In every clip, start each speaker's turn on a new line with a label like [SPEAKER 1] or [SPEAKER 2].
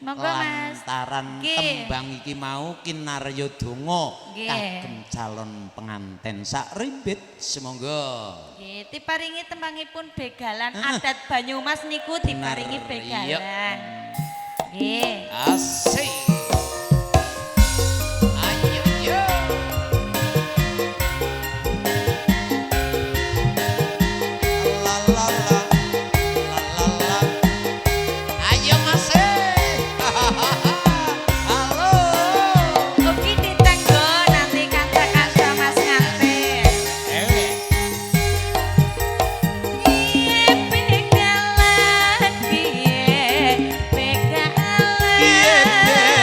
[SPEAKER 1] Monggo, Mas.
[SPEAKER 2] Lantaran tembang iki mau kinarya donga kagem calon penganten sak rimbit semoga.
[SPEAKER 1] Nggih, diparingi tembangipun begalan adat Banyumas niku diparingi begalan. Nggih.
[SPEAKER 2] Asik. Ayo yo. La la la la la la. Ayo Mas. Halo.
[SPEAKER 1] Oke ditenggo nanti kanca-kanca Mas Nganten. Piye begalan, piye begalan,
[SPEAKER 2] Piye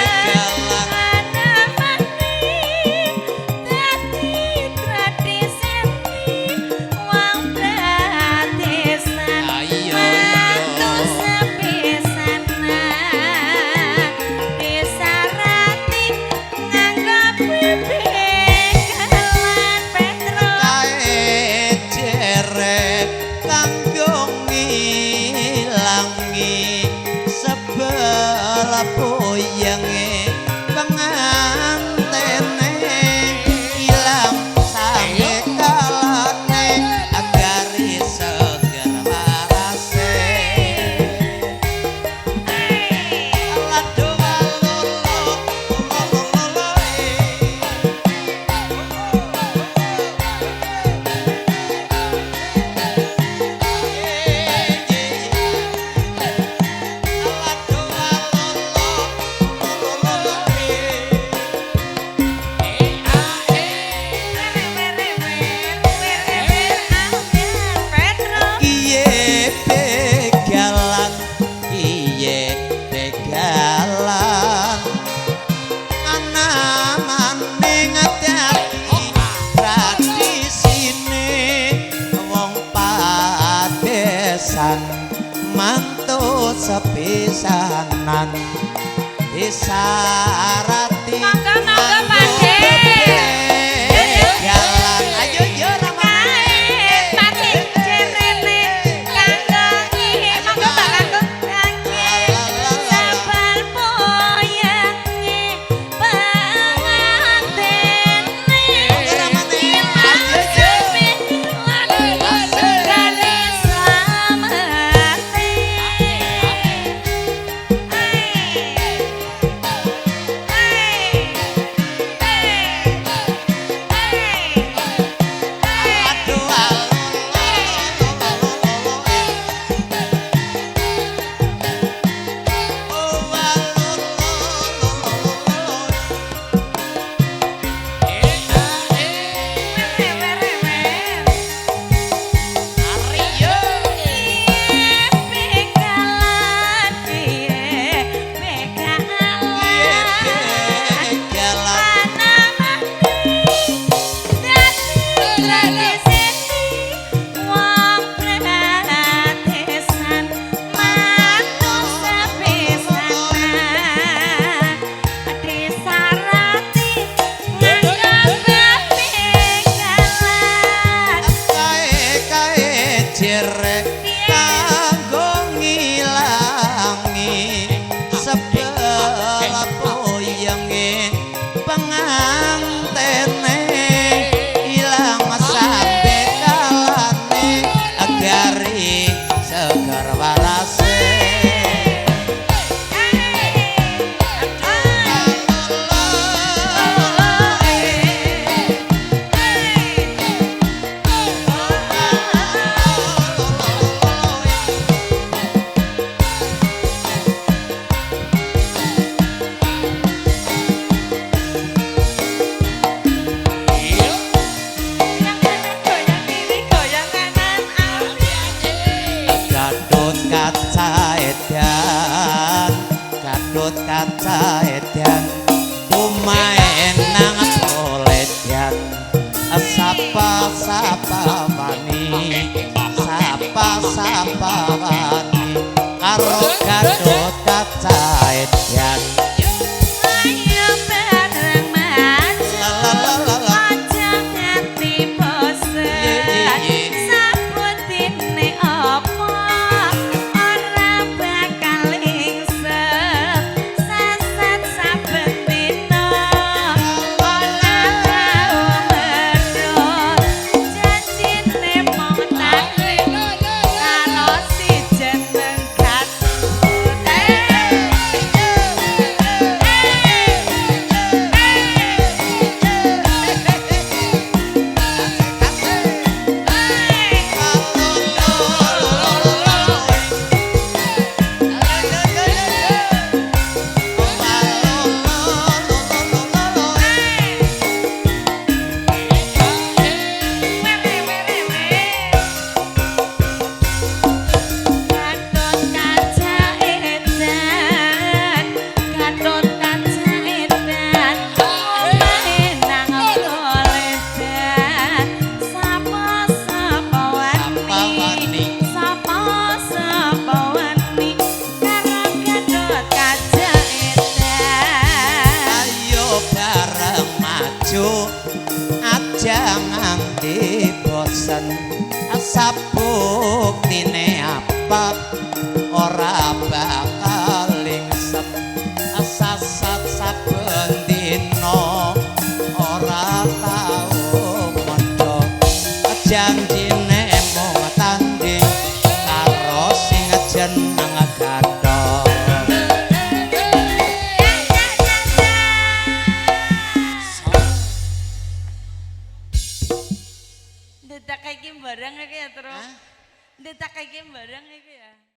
[SPEAKER 2] begalan.
[SPEAKER 1] Ana maning dadi tradisine wong pradesan.
[SPEAKER 2] Ayo,
[SPEAKER 1] Mantu
[SPEAKER 2] yo.
[SPEAKER 1] sepisanan disarati nganggo begalan Petro.
[SPEAKER 2] Kae jere kanggo ngilangi sebel puyenge pengantene ilang sampe kalane garis seger warase. Lado walolo lolo. Kiye begalan, kiye begalan, ana maning dadi tradisine wong padesan mantu sepisanan disarati
[SPEAKER 1] Monggo, monggo,
[SPEAKER 2] nganggo
[SPEAKER 1] Pak De.
[SPEAKER 2] begalan. Ayo yo ramane. Aduh, kae kae jere kanggo ngilangi sebel puyenge pengantene ilang sampe kalane gari seger warase. Gadot kaca edan, gadot kaca edan, pemain nang koledan, sapa sapa wani, sapa sapa wani, karo gadot kaca edan.
[SPEAKER 1] Ayo bareng maju.
[SPEAKER 2] La la la la la.
[SPEAKER 1] Aja nganti bosen.
[SPEAKER 2] Ye, ye, ye.
[SPEAKER 1] Sabutine apa ora bakal lingsem.
[SPEAKER 2] Buktine apa ora bakal lingsep, sasat saben dina ora tau mendhok. Janjine